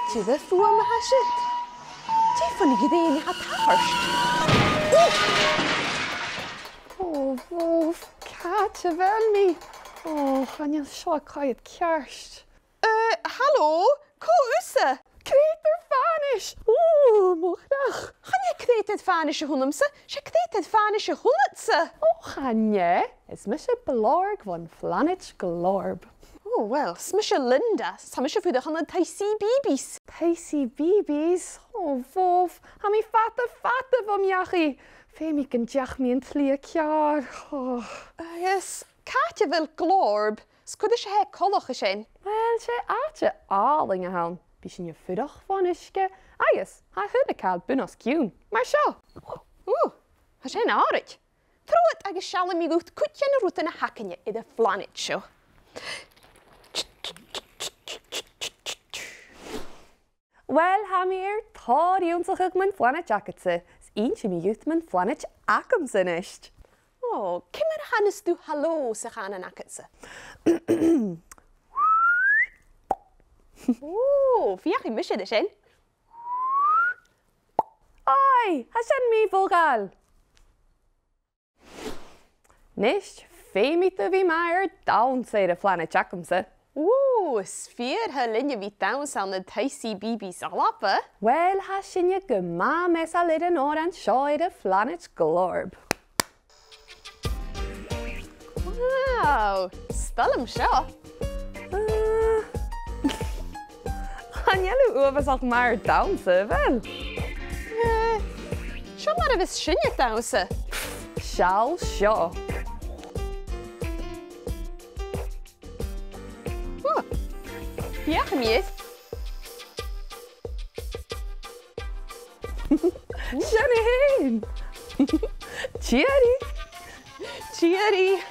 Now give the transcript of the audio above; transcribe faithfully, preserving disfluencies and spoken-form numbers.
Dè am fuaim a tha siud? Dè fon ghrèin a tha a' tachairt? Ò! Ò, bhobh, càit a bheil mi? Ò, chan eil seo a' coimhead ceart. Eh, halò, cò thusa? Creutair fànais! Ò, mo chreach! Chan e creutair fànais a th' annamsa, 's e creutair fànais a th' annadsa! Ò, chan e, is mise Blorg bhon phlanaid Glorb. Ò, uill, is mise Linda, 's tha mise a' fuireach ann an taigh CBeebies. Taigh CBeebies? Ò, bhobh, tha mi fada, fada bhom dhachaigh. Feumaidh gun deach mi an t-slighe ceàrr. Ò. Agus càit a bheil Glorb? 'S cò ris a tha e coltach ri sin? Uill, 's e àite àlainn a th' ann. Bidh sinn a' fuireach fon uisge, agus tha a h-uile càil bun-os-cionn, mar seo. Ù, tha sin àraid. Trobhad agus seallaidh mi dhut cuid de na rudan a th' againne air a' phlanaid seo. Uill, tha mi air tòrr ionnsachadh mun phlanaid agadsa, is innsidh mi dhut mun phlanaid agamsa a-nis. Ò, ciamar a chanas tu halò sa chànan agadsa? Ò, feuchaidh mise ri sin. Oi, tha sin mì-mhodhail. Nis, feumaidh tu bhith math air dannsa air a' phlanaid agamsa. Ù, is fìor thoil leinn a bhith a' dannsa ann an taigh CBeebies Alba. Uill, tha sinne gu math measail air an òran seo air a' phlanaid Glorb. Wow, 's toil leam seo. Ah. Chan eil thu uabhasach math air dannsa, a bheil? Eh, seo mar a bhios sinne a' dannsa. Seall seo. Ò, feuchaidh mi e. Sin e fhèin! Tìoraidh! Tìoraidh!